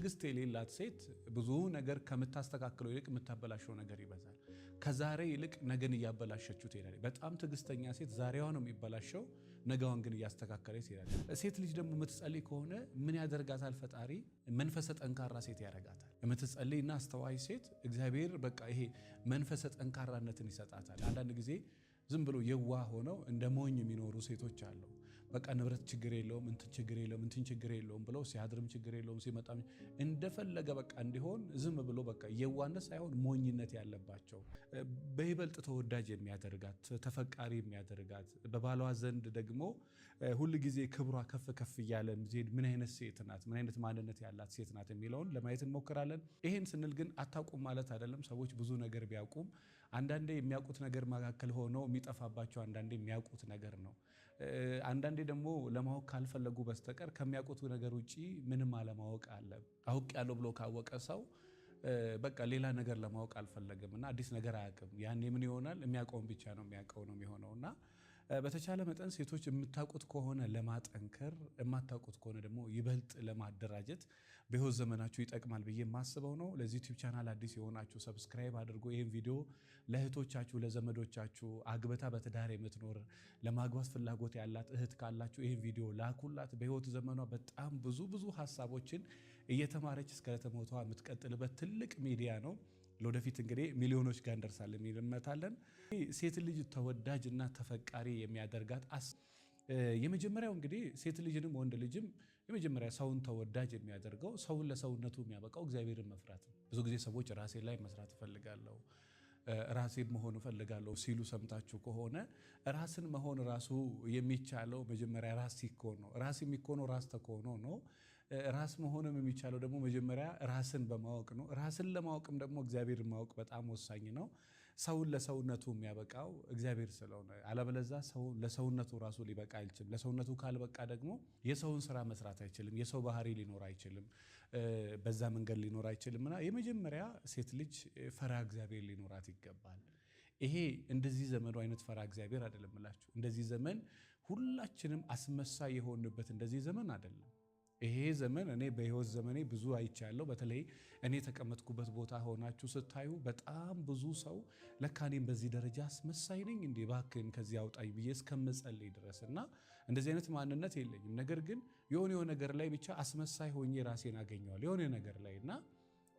ትዕግስት የሌላት ሴት ብዙ ነገር ከምታስተካክለው ይልቅ የምታበላሸው ነገር ይበዛል። ከዛሬ ይልቅ ነገን እያበላሸችው ትሄዳለች። በጣም ትዕግስተኛ ሴት ዛሬዋ ነው የሚበላሸው፣ ነገዋን ግን እያስተካከለች ትሄዳለች። ሴት ልጅ ደግሞ የምትጸልይ ከሆነ ምን ያደርጋታል? ፈጣሪ መንፈሰ ጠንካራ ሴት ያደርጋታል። የምትጸልይና አስተዋይ ሴት እግዚአብሔር በቃ ይሄ መንፈሰ ጠንካራነትን ይሰጣታል። አንዳንድ ጊዜ ዝም ብሎ የዋህ ሆነው እንደ ሞኝ የሚኖሩ ሴቶች አሉ። በቃ ንብረት ችግር የለውም፣ እንትን ችግር የለውም፣ እንትን ችግር የለውም ብለው ሲያድርም ችግር የለውም፣ ሲመጣም እንደፈለገ በቃ እንዲሆን ዝም ብሎ በቃ የዋህነት ሳይሆን ሞኝነት ያለባቸው፣ በይበልጥ ተወዳጅ የሚያደርጋት፣ ተፈቃሪ የሚያደርጋት፣ በባሏ ዘንድ ደግሞ ሁል ጊዜ ክብሯ ከፍ ከፍ እያለ ሄድ ምን አይነት ሴት ናት፣ ምን አይነት ማንነት ያላት ሴት ናት የሚለውን ለማየት እንሞክራለን። ይህን ስንል ግን አታውቁም ማለት አይደለም። ሰዎች ብዙ ነገር ቢያውቁም አንዳንዴ የሚያውቁት ነገር መካከል ሆነው የሚጠፋባቸው አንዳንዴ የሚያውቁት ነገር ነው። አንዳንዴ ደግሞ ለማወቅ ካልፈለጉ በስተቀር ከሚያውቁት ነገር ውጪ ምንም አለማወቅ አለ። አውቅ ያለው ብሎ ካወቀ ሰው በቃ ሌላ ነገር ለማወቅ አልፈለግም እና አዲስ ነገር አያውቅም። ያኔ ምን ይሆናል? የሚያውቀውን ብቻ ነው የሚያውቀው ነው የሚሆነው። እና በተቻለ መጠን ሴቶች የምታውቁት ከሆነ ለማጠንከር፣ የማታውቁት ከሆነ ደግሞ ይበልጥ ለማደራጀት በሕይወት ዘመናችሁ ይጠቅማል ብዬ የማስበው ነው። ለዚህ ዩቲዩብ ቻናል አዲስ የሆናችሁ subscribe አድርጎ ይህን ቪዲዮ ለእህቶቻችሁ፣ ለዘመዶቻችሁ፣ አግብታ በትዳር የምትኖር ለማግባት ፍላጎት ያላት እህት ካላችሁ ይህን ቪዲዮ ላኩላት። በሕይወት ዘመኗ በጣም ብዙ ብዙ ሀሳቦችን እየተማረች እስከ ሞቷ የምትቀጥልበት ትልቅ ሚዲያ ነው። ለወደፊት እንግዲህ ሚሊዮኖች ጋር እንደርሳለን የሚል እምነት አለን። ሴት ልጅ ተወዳጅና ተፈቃሪ የሚያደርጋት የመጀመሪያው እንግዲህ ሴት ልጅንም ወንድ ልጅም የመጀመሪያ ሰውን ተወዳጅ የሚያደርገው፣ ሰውን ለሰውነቱ የሚያበቃው እግዚአብሔርን መፍራት ነው። ብዙ ጊዜ ሰዎች ራሴ ላይ መስራት እፈልጋለሁ፣ ራሴን መሆን እፈልጋለሁ ሲሉ ሰምታችሁ ከሆነ ራስን መሆን ራሱ የሚቻለው መጀመሪያ ራስ ሲኮን ነው። ራስ የሚኮነው ራስ ተኮኖ ነው። ራስ መሆንም የሚቻለው ደግሞ መጀመሪያ ራስን በማወቅ ነው። ራስን ለማወቅም ደግሞ እግዚአብሔርን ማወቅ በጣም ወሳኝ ነው። ሰውን ለሰውነቱ የሚያበቃው እግዚአብሔር ስለሆነ፣ አለበለዛ ሰው ለሰውነቱ ራሱ ሊበቃ አይችልም። ለሰውነቱ ካልበቃ ደግሞ የሰውን ስራ መስራት አይችልም። የሰው ባህሪ ሊኖር አይችልም። በዛ መንገድ ሊኖር አይችልም። እና የመጀመሪያ ሴት ልጅ ፈሪሃ እግዚአብሔር ሊኖራት ይገባል። ይሄ እንደዚህ ዘመኑ አይነት ፈሪሃ እግዚአብሔር አይደለም እላችሁ። እንደዚህ ዘመን ሁላችንም አስመሳይ የሆንበት እንደዚህ ዘመን አይደለም። ይሄ ዘመን እኔ በህይወት ዘመኔ ብዙ አይቻለሁ። በተለይ እኔ የተቀመጥኩበት ቦታ ሆናችሁ ስታዩ በጣም ብዙ ሰው ለካ እኔም በዚህ ደረጃ አስመሳይ ነኝ እንዴ፣ እባክህን ከዚህ አውጣኝ ብዬ እስከምጸልይ ድረስ። እና እንደዚህ አይነት ማንነት የለኝም። ነገር ግን የሆነ የሆነ ነገር ላይ ብቻ አስመሳይ ሆኜ ራሴን አገኘዋለሁ የሆነ ነገር ላይ። እና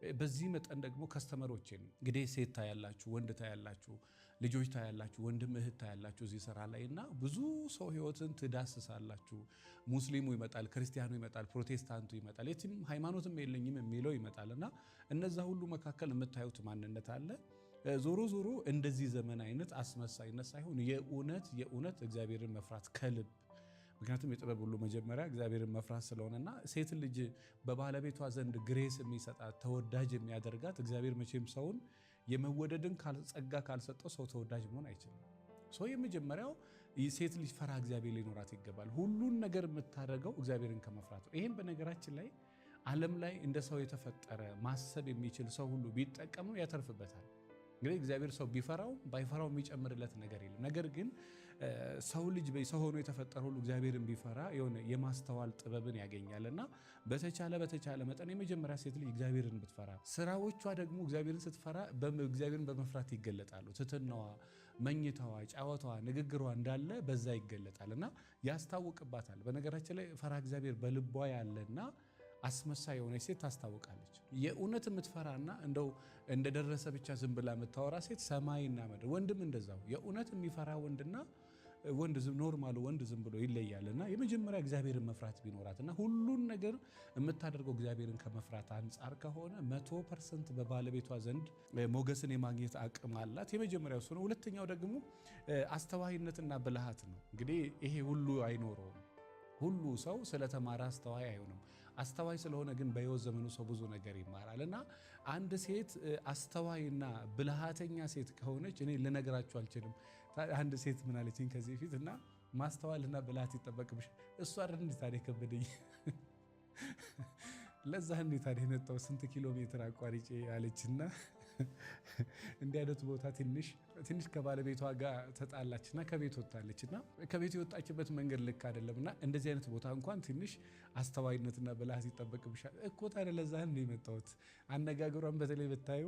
በዚህ መጠን ደግሞ customer ኦችን እንግዲህ ሴት ታያላችሁ፣ ወንድ ታያላችሁ፣ ልጆች ታያላችሁ፣ ወንድም እህት ታያላችሁ እዚህ ስራ ላይ እና ብዙ ሰው ህይወትን ትዳስሳላችሁ። ሙስሊሙ ይመጣል፣ ክርስቲያኑ ይመጣል፣ ፕሮቴስታንቱ ይመጣል፣ የትም ሃይማኖትም የለኝም የሚለው ይመጣል እና እነዛ ሁሉ መካከል የምታዩት ማንነት አለ። ዞሮ ዞሮ እንደዚህ ዘመን አይነት አስመሳይነት ሳይሆን የእውነት የእውነት እግዚአብሔርን መፍራት ከልብ፣ ምክንያቱም የጥበብ ሁሉ መጀመሪያ እግዚአብሔርን መፍራት ስለሆነና ሴት ልጅ በባለቤቷ ዘንድ grace የሚሰጣት፣ ተወዳጅ የሚያደርጋት እግዚአብሔር፣ መቼም ሰውን የመወደድን ጸጋ ካልሰጠው ሰው ተወዳጅ መሆን አይችልም። ሰው የመጀመሪያው ሴት ልጅ ፈሪሃ እግዚአብሔር ሊኖራት ይገባል። ሁሉን ነገር የምታደርገው እግዚአብሔርን ከመፍራት ነው። ይህም በነገራችን ላይ ዓለም ላይ እንደ ሰው የተፈጠረ ማሰብ የሚችል ሰው ሁሉ ቢጠቀመው ያተርፍበታል። እንግዲህ እግዚአብሔር ሰው ቢፈራው ባይፈራው የሚጨምርለት ነገር የለም። ነገር ግን ሰው ልጅ ሰው ሆኖ የተፈጠረ ሁሉ እግዚአብሔርን ቢፈራ የሆነ የማስተዋል ጥበብን ያገኛል። እና በተቻለ በተቻለ መጠን የመጀመሪያ ሴት ልጅ እግዚአብሔርን ብትፈራ፣ ስራዎቿ ደግሞ እግዚአብሔርን ስትፈራ እግዚአብሔርን በመፍራት ይገለጣሉ። ትትናዋ፣ መኝታዋ፣ ጫወታዋ፣ ንግግሯ እንዳለ በዛ ይገለጣል እና ያስታውቅባታል። በነገራችን ላይ ፈሪሃ እግዚአብሔር በልቧ ያለና አስመሳይ የሆነች ሴት ታስታውቃለች። የእውነት የምትፈራና እንደው እንደደረሰ ብቻ ዝም ብላ የምታወራ ሴት ሰማይና ምድር። ወንድም እንደዛው የእውነት የሚፈራ ወንድና ወንድ normal ኡ ወንድ ዝም ብሎ ይለያል። እና የመጀመሪያ እግዚአብሔርን መፍራት ቢኖራት እና ሁሉን ነገር የምታደርገው እግዚአብሔርን ከመፍራት አንጻር ከሆነ 100% በባለቤቷ ዘንድ ሞገስን የማግኘት አቅም አላት። የመጀመሪያው እሱ ነው። ሁለተኛው ደግሞ አስተዋይነትና ብልሃት ነው። እንግዲህ ይሄ ሁሉ አይኖረውም። ሁሉ ሰው ስለተማረ አስተዋይ አይሆንም። አስተዋይ ስለሆነ ግን በሕይወት ዘመኑ ሰው ብዙ ነገር ይማራል። እና አንድ ሴት አስተዋይና ብልሃተኛ ሴት ከሆነች እኔ ልነግራችሁ አልችልም። አንድ ሴት ምን አለችኝ ከዚህ በፊት እና ማስተዋልና ብልሃት ይጠበቅብሽ። እሷ አይደል እንዴ ታዲያ ከበደኝ። ለዛ እንዴ ታዲያ የመጣው ስንት ኪሎ ሜትር አቋርጬ አለችና እንዲህ አይነቱ ቦታ ትንሽ ትንሽ ከባለቤቷ ጋር ተጣላችና ከቤት ወጣለች እና ከቤት የወጣችበት መንገድ ልክ አይደለም እና እንደዚህ አይነት ቦታ እንኳን ትንሽ አስተዋይነትና ብልሃት ይጠበቅብሻል እኮ። ታዲያ ለዛ ነው የመጣሁት። አነጋገሯን በተለይ ብታዩ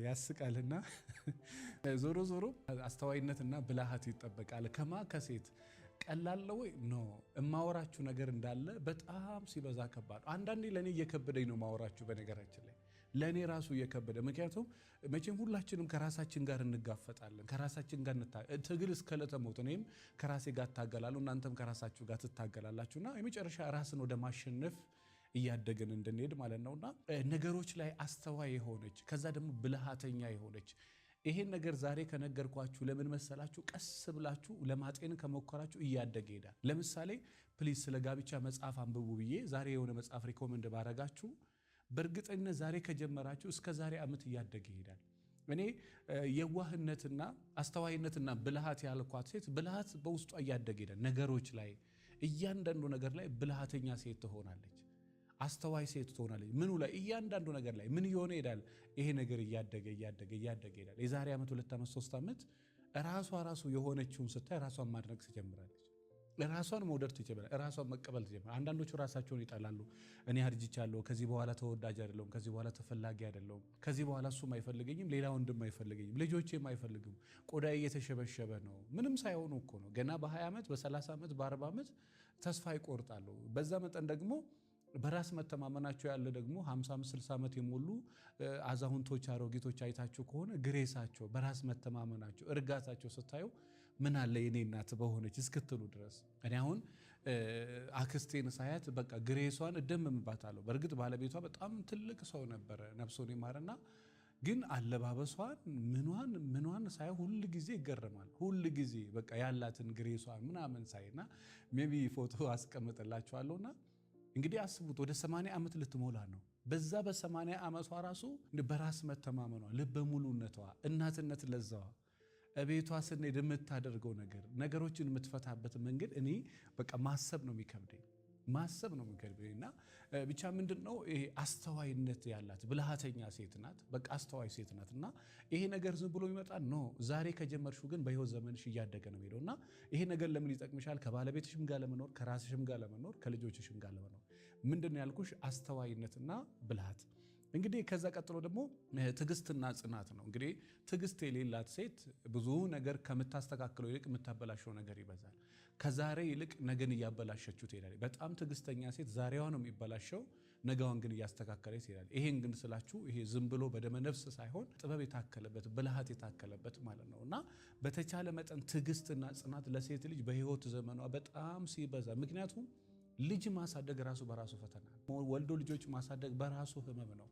ያስቃልና ዞሮ ዞሮ አስተዋይነትና ብልሃት ይጠበቃል። ከሴት ቀላል ነው ወይ? No፣ እማወራችሁ ነገር እንዳለ በጣም ሲበዛ ከባድ። አንዳንዴ ለእኔ እየከበደኝ ነው ማወራችሁ፣ በነገራችን ላይ ለእኔ ራሱ እየከበደ፣ ምክንያቱም መቼም ሁላችንም ከራሳችን ጋር እንጋፈጣለን፣ ከራሳችን ጋር ትግል እስከ ዕለተ ሞት። እኔም ከራሴ ጋር እታገላለሁ፣ እናንተም ከራሳችሁ ጋር ትታገላላችሁና የመጨረሻ ራስን ወደ ማሸነፍ እያደግን እንድንሄድ ማለት ነውና ነገሮች ላይ አስተዋይ የሆነች፣ ከዛ ደግሞ ብልሃተኛ የሆነች። ይሄን ነገር ዛሬ ከነገርኳችሁ ለምን መሰላችሁ? ቀስ ብላችሁ ለማጤን ከሞከራችሁ እያደገ ይሄዳል። ለምሳሌ please ስለ ጋብቻ መጽሐፍ አንብቡ ብዬ ዛሬ የሆነ መጽሐፍ recommend ባረጋችሁ በእርግጠኝነት ዛሬ ከጀመራችሁ እስከ ዛሬ ዓመት እያደገ ይሄዳል። እኔ የዋህነትና አስተዋይነትና ብልሃት ያልኳት ሴት ብልሃት በውስጧ እያደገ ይሄዳል። ነገሮች ላይ፣ እያንዳንዱ ነገር ላይ ብልሃተኛ ሴት ትሆናለች። አስተዋይ ሴት ትሆናለች። ምኑ ላይ? እያንዳንዱ ነገር ላይ ምን እየሆነ ይሄዳል? ይሄ ነገር እያደገ እያደገ እያደገ ይሄዳል። የዛሬ ዓመት፣ 2 ዓመት፣ 3 ዓመት ራሷ ራሱ የሆነችውን ስታይ ራሷን ማድነቅ ትጀምራለች። ራሷን መውደድ ትጀምራለች። ራሷን መቀበል ትጀምራለች። አንዳንዶቹ ራሳቸውን ይጠላሉ። እኔ አርጅቻለሁ፣ ከዚህ በኋላ ተወዳጅ አይደለሁም፣ ከዚህ በኋላ ተፈላጊ አይደለሁም፣ ከዚህ በኋላ እሱም አይፈልገኝም፣ ሌላ ወንድም አይፈልገኝም፣ ልጆቼም አይፈልግም፣ ቆዳዬ እየተሸበሸበ ነው። ምንም ሳይሆኑ እኮ ነው። ገና በ20 ዓመት፣ በ30 ዓመት፣ በ40 ዓመት ተስፋ ይቆርጣሉ። በዛ መጠን ደግሞ በራስ መተማመናቸው ያለ ደግሞ 50፣ 60 ዓመት የሞሉ አዛውንቶች፣ አሮጊቶች አይታችሁ ከሆነ grace ኣቸው፣ በራስ መተማመናቸው፣ እርጋታቸው ስታዩ ምን አለ የኔ እናት በሆነች እስክትሉ ድረስ። እኔ አሁን አክስቴን ሳያት በቃ grace ሷን እደምምባታለሁ። በእርግጥ ባለቤቷ በጣም ትልቅ ሰው ነበረ፣ ነፍሱን ይማርና፣ ግን አለባበሷን ምኗን ምኗን ሳይ ሁል ጊዜ ይገረማል። ሁል ጊዜ በቃ ያላትን grace ሷን ምናምን ሳይና maybe ፎቶ አስቀምጥላችኋለሁና እንግዲህ አስቡት፣ ወደ 80 ዓመት ልትሞላ ነው። በዛ በ80 ዓመቷ ራሱ በራስ መተማመኗ፣ ልበ ሙሉነቷ፣ እናትነት ለዛዋ፣ እቤቷ ስንሄድ የምታደርገው ነገር፣ ነገሮችን የምትፈታበት መንገድ እኔ በቃ ማሰብ ነው የሚከብደኝ፣ ማሰብ ነው የሚከብደኝ። እና ብቻ ምንድን ነው ይሄ አስተዋይነት ያላት ብልሃተኛ ሴት ናት። በቃ አስተዋይ ሴት ናት። እና ይሄ ነገር ዝም ብሎ ይመጣ no፣ ዛሬ ከጀመርሽው ግን በህይወት ዘመንሽ እያደገ ነው የሚሄደው። እና ይሄ ነገር ለምን ይጠቅምሻል? ከባለቤትሽም ጋር ለመኖር፣ ከራስሽም ጋር ለመኖር፣ ከልጆችሽም ጋር ለመኖር። ምንድን ነው ያልኩሽ? አስተዋይነትና ብልሃት። እንግዲህ ከዛ ቀጥሎ ደግሞ ትዕግስትና ጽናት ነው። እንግዲህ ትዕግስት የሌላት ሴት ብዙ ነገር ከምታስተካክለው ይልቅ የምታበላሸው ነገር ይበዛል። ከዛሬ ይልቅ ነገን እያበላሸችው ትሄዳለች። በጣም ትዕግስተኛ ሴት ዛሬዋ ነው የሚበላሸው፣ ነገዋን ግን እያስተካከለች ትሄዳለች። ይሄን ግን ስላችሁ ይሄ ዝም ብሎ በደመ ነፍስ ሳይሆን ጥበብ የታከለበት፣ ብልሃት የታከለበት ማለት ነው። እና በተቻለ መጠን ትዕግስትና ጽናት ለሴት ልጅ በህይወት ዘመኗ በጣም ሲበዛ፣ ምክንያቱም ልጅ ማሳደግ ራሱ በራሱ ፈተና ነው። ወልዶ ልጆች ማሳደግ በራሱ ህመም ነው።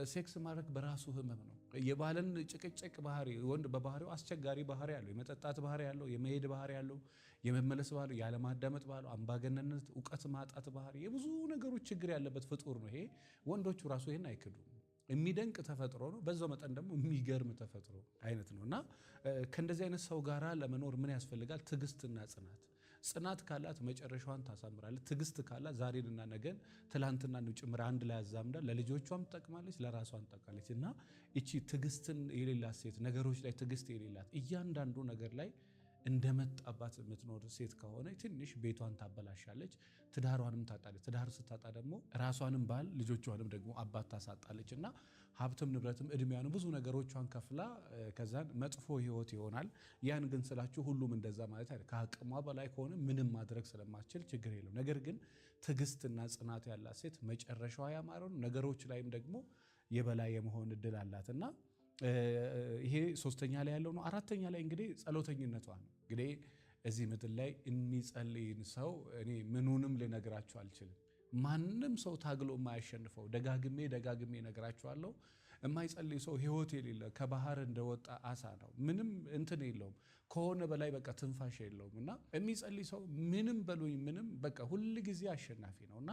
ሴክስ ማድረግ በራሱ ህመም ነው። የባልን ጭቅጭቅ ባህሪ፣ ወንድ በባህሪው አስቸጋሪ ባህሪ አለው። የመጠጣት ባህሪ አለው። የመሄድ ባህሪ አለው። የመመለስ ባህሪ፣ ያለማዳመጥ ባህሪ፣ አምባገነንነት፣ እውቀት ማጣት ባህሪ፣ የብዙ ነገሮች ችግር ያለበት ፍጡር ነው። ይሄ ወንዶቹ ራሱ ይሄን አይክዱም። የሚደንቅ ተፈጥሮ ነው። በዛው መጠን ደግሞ የሚገርም ተፈጥሮ አይነት ነው። እና ከእንደዚህ አይነት ሰው ጋራ ለመኖር ምን ያስፈልጋል? ትዕግስትና ጽናት። ጽናት ካላት መጨረሻዋን ታሳምራለች። ትዕግስት ካላት ዛሬንና ነገን ትላንትና ጭምር አንድ ላይ አዛምዳ ለልጆቿም ትጠቅማለች፣ ለራሷን ትጠቅማለች። እና እቺ ትዕግስትን የሌላት ሴት፣ ነገሮች ላይ ትዕግስት የሌላት፣ እያንዳንዱ ነገር ላይ እንደመጣባት የምትኖር ሴት ከሆነ ትንሽ ቤቷን ታበላሻለች፣ ትዳሯንም ታጣለች። ትዳር ስታጣ ደግሞ ራሷንም ባል፣ ልጆቿንም ደግሞ አባት ታሳጣለች እና ሀብትም ንብረትም እድሜዋንም ብዙ ነገሮቿን ከፍላ ከዛን መጥፎ ህይወት ይሆናል። ያን ግን ስላችሁ ሁሉም እንደዛ ማለት አይደል። ከአቅሟ በላይ ከሆነ ምንም ማድረግ ስለማትችል ችግር የለም። ነገር ግን ትዕግስትና ጽናት ያላት ሴት መጨረሻዋ ያማረ ነው። ነገሮች ላይም ደግሞ የበላይ የመሆን እድል አላት እና ይሄ ሶስተኛ ላይ ያለው ነው። አራተኛ ላይ እንግዲህ ጸሎተኝነቷ ነው። እንግዲህ እዚህ ምድር ላይ የሚጸልይን ሰው እኔ ምኑንም ልነግራችሁ አልችልም። ማንም ሰው ታግሎ የማያሸንፈው፣ ደጋግሜ ደጋግሜ እነግራችኋለሁ። የማይጸልይ ሰው ህይወት የሌለ ከባህር እንደወጣ አሳ ነው። ምንም እንትን የለውም፣ ከሆነ በላይ በቃ ትንፋሽ የለውም። እና የሚጸልይ ሰው ምንም በሉኝ ምንም በቃ ሁል ጊዜ አሸናፊ ነው። እና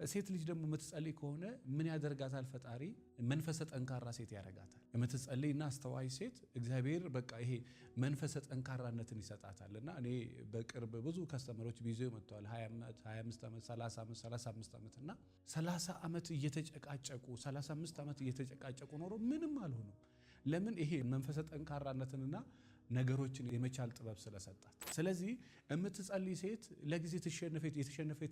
ሴት ልጅ ደግሞ የምትጸልይ ከሆነ ምን ያደርጋታል? ፈጣሪ መንፈሰ ጠንካራ ሴት ያደርጋታል። የምትጸልይ እና አስተዋይ ሴት እግዚአብሔር በቃ ይሄ መንፈሰ ጠንካራነትን ይሰጣታል። እና እኔ በቅርብ ብዙ customer ኦች ቢዞ መጥተዋል። 20 ዓመት፣ 25 ዓመት፣ 30 ዓመት፣ 35 ዓመት እና 30 ዓመት እየተጨቃጨቁ፣ 35 ዓመት እየተጨቃጨቁ ኖሮ ምንም አልሆኑም። ለምን? ይሄ መንፈሰ ጠንካራነትንና ነገሮችን የመቻል ጥበብ ስለሰጣት። ስለዚህ የምትጸልይ ሴት ለጊዜ የተሸነፈ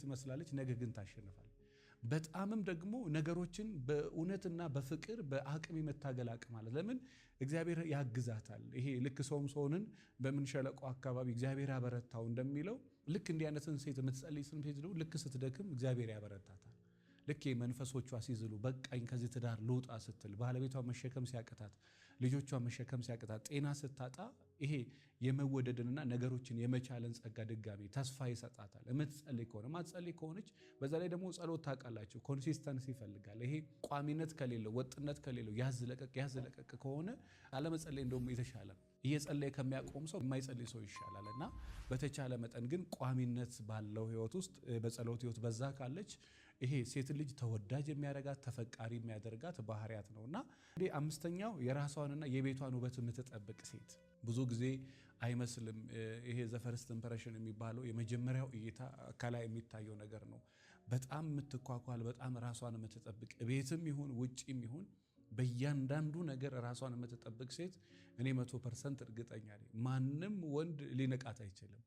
ትመስላለች፣ ነገ ግን ታሸንፋለች። በጣምም ደግሞ ነገሮችን በእውነትና በፍቅር በአቅም የመታገል አቅም አለ። ለምን? እግዚአብሔር ያግዛታል። ይሄ ልክ ሶምሶንን በምን ሸለቆ አካባቢ እግዚአብሔር ያበረታው እንደሚለው፣ ልክ እንዲህ አይነትን ሴት፣ የምትጸልይ ሴት ደግሞ ልክ ስትደክም እግዚአብሔር ያበረታታል። ልክ መንፈሶቿ ሲዝሉ፣ በቃኝ ከዚህ ትዳር ልውጣ ስትል፣ ባለቤቷ መሸከም ሲያቅታት፣ ልጆቿ መሸከም ሲያቅታት፣ ጤና ስታጣ፣ ይሄ የመወደድንና ነገሮችን የመቻልን ጸጋ ድጋሚ ተስፋ ይሰጣታል። የምትጸልይ ከሆነ። ማትጸልይ ከሆነች፣ በዛ ላይ ደግሞ ጸሎት ታውቃላችሁ consistency ይፈልጋል። ይሄ ቋሚነት ከሌለው፣ ወጥነት ከሌለው፣ ያዝ ለቀቅ ያዝ ለቀቅ ከሆነ አለመጸለይ እንደውም የተሻለ፣ እየጸለየ ከሚያቆም ሰው የማይጸልይ ሰው ይሻላል። እና በተቻለ መጠን ግን ቋሚነት ባለው ህይወት ውስጥ በጸሎት ህይወት በዛ ካለች ይሄ ሴት ልጅ ተወዳጅ የሚያደርጋት፣ ተፈቃሪ የሚያደርጋት ባህሪያት ነው። እና እንግዲህ አምስተኛው የራሷንና የቤቷን ውበት የምትጠብቅ ሴት። ብዙ ጊዜ አይመስልም። ይሄ the first impression የሚባለው የመጀመሪያው እይታ ከላይ የሚታየው ነገር ነው። በጣም የምትኳኳል፣ በጣም ራሷን የምትጠብቅ፣ ቤትም ይሁን ውጪም ይሁን በእያንዳንዱ ነገር ራሷን የምትጠብቅ ሴት እኔ 100% እርግጠኛ ነኝ፣ ማንም ወንድ ሊነካት አይችልም።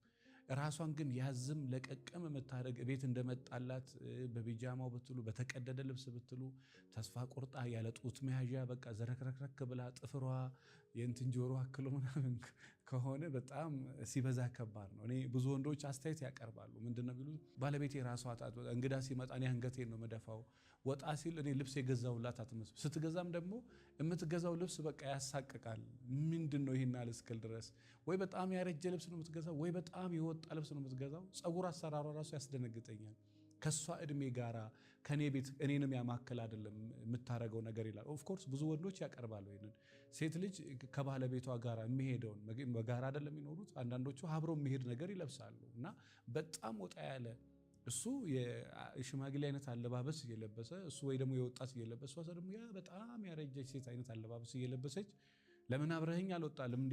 ራሷን ግን ያዝም ለቀቅም የምታደርግ፣ ቤት እንደመጣላት በቢጃማው ብትሉ፣ በተቀደደ ልብስ ብትሉ፣ ተስፋ ቆርጣ ያለ ጡት መያዣ በቃ ዘረክረክረክ ብላ፣ ጥፍሯ የእንትን ጆሮ አክሎ ምናምን ከሆነ በጣም ሲበዛ ከባድ ነው። እኔ ብዙ ወንዶች አስተያየት ያቀርባሉ። ምንድን ነው የሚሉት? ባለቤቴ ራሷ እንግዳ ሲመጣ እኔ አንገቴን ነው የምደፋው። ወጣ ሲል እኔ ልብስ የገዛሁላት አትመስልም። ስትገዛም ደግሞ የምትገዛው ልብስ በቃ ያሳቅቃል። ምንድን ነው ይሄን እስክል ድረስ፣ ወይ በጣም ያረጀ ልብስ ነው የምትገዛው፣ ወይ በጣም የወጣ ልብስ ነው የምትገዛው። ፀጉር አሰራሯ ራሱ ያስደነግጠኛል። ከእሷ እድሜ ጋራ ከኔ ቤት እኔንም ያማከል አይደለም የምታረገው ነገር ይላል። Of course ብዙ ወንዶች ያቀርባሉ ይሄንን። ሴት ልጅ ከባለቤቷ ጋር የሚሄደውን፣ በጋራ አይደለም የሚኖሩት፣ አንዳንዶቹ አብረው የሚሄድ ነገር ይለብሳሉ እና በጣም ወጣ ያለ፣ እሱ የሽማግሌ አይነት አለባበስ እየለበሰ፣ እሱ ወይ ደግሞ የወጣት እየለበሰ፣ እሷ ደግሞ ያ በጣም ያረጀች ሴት አይነት አለባበስ እየለበሰች፣ ለምን አብረኸኝ አልወጣ፣ ለምን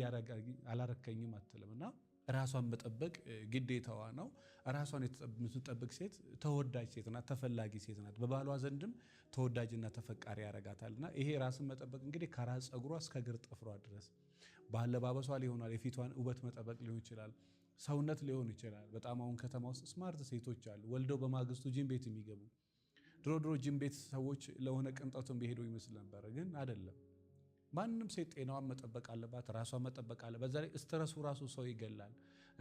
አላረከኝም አትልም። እና ራሷን መጠበቅ ግዴታዋ ነው። ራሷን የምትጠብቅ ሴት ተወዳጅ ሴት ናት፣ ተፈላጊ ሴት ናት። በባሏ ዘንድም ተወዳጅና ተፈቃሪ ያረጋታል። እና ይሄ ራስን መጠበቅ እንግዲህ ከራስ ፀጉሯ እስከ እግር ጥፍሯ ድረስ በአለባበሷ ሊሆናል፣ የፊቷን ውበት መጠበቅ ሊሆን ይችላል፣ ሰውነት ሊሆን ይችላል። በጣም አሁን ከተማ ውስጥ smart ሴቶች አሉ፣ ወልደው በማግስቱ ጂም ቤት የሚገቡ። ድሮ ድሮ ጂም ቤት ሰዎች ለሆነ ቅንጦትም ቢሄዱ ይመስል ነበረ፣ ግን አይደለም። ማንም ሴት ጤናዋን መጠበቅ አለባት፣ ራሷን መጠበቅ አለባት። በዛ ላይ stress ኡ ራሱ ሰው ይገላል።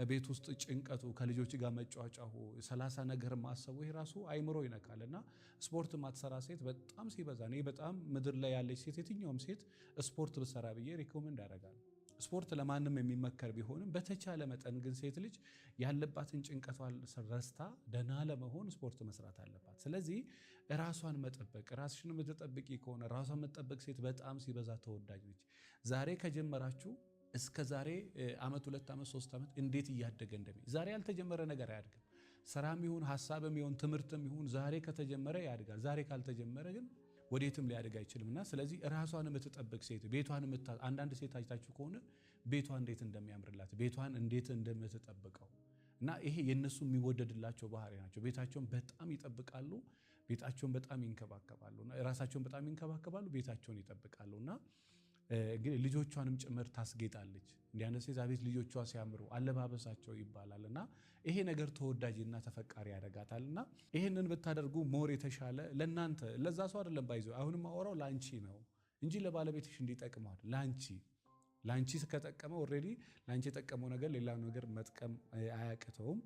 ቤት ውስጥ ጭንቀቱ፣ ከልጆች ጋር መጯጯሁ፣ 30 ነገር ማሰቡ፣ ይሄ ራሱ አይምሮ ይነካል። እና ስፖርት ማትሰራ ሴት በጣም ሲበዛ፣ እኔ በጣም ምድር ላይ ያለች ሴት፣ የትኛውም ሴት ስፖርት ብትሰራ ብዬ recommend አደርጋለሁ። ስፖርት ለማንም የሚመከር ቢሆንም በተቻለ መጠን ግን ሴት ልጅ ያለባትን ጭንቀቷን ረስታ ደህና ለመሆን ስፖርት መስራት አለባት። ስለዚህ ራሷን መጠበቅ፣ ራስሽን የምትጠብቂ ከሆነ፣ ራሷን የምትጠብቅ ሴት በጣም ሲበዛ ተወዳጅ ነች። ዛሬ ከጀመራችሁ እስከ ዛሬ ዓመት፣ 2 ዓመት፣ 3 ዓመት እንዴት እያደገ እንደሚ፣ ዛሬ ያልተጀመረ ነገር አያድግም። ስራም ይሁን፣ ሀሳብም ይሁን፣ ትምህርትም ይሁን ዛሬ ከተጀመረ ያድጋል። ዛሬ ካልተጀመረ ግን ወዴትም ሊያድግ አይችልም። እና ስለዚህ ራሷን የምትጠብቅ ሴት፣ ቤቷን፣ አንዳንድ ሴት አይታችሁ ከሆነ ቤቷ እንዴት እንደሚያምርላት፣ ቤቷን እንዴት እንደምትጠብቀው፣ እና ይሄ የእነሱ የሚወደድላቸው ባህሪ ናቸው። ቤታቸውን በጣም ይጠብቃሉ፣ ቤታቸውን በጣም ይንከባከባሉ፣ ራሳቸውን በጣም ይንከባከባሉ፣ ቤታቸውን ይጠብቃሉ። እና እንግዲህ ልጆቿንም ጭምር ታስጌጣለች። እንዲህ አይነት ሴት አቤት ልጆቿ ሲያምሩ፣ አለባበሳቸው ይባላል። እና ይሄ ነገር ተወዳጅና ተፈቃሪ ያደርጋታል። እና ይሄንን ብታደርጉ more የተሻለ ለእናንተ፣ ለዛ ሰው አይደለም፣ by the way አሁንም ማወራው ለአንቺ ነው እንጂ ለባለቤትሽ እንዲጠቅመዋል። ለአንቺ ከጠቀመ already ለአንቺ የጠቀመው ነገር ሌላ ነገር መጥቀም አያቅተውም።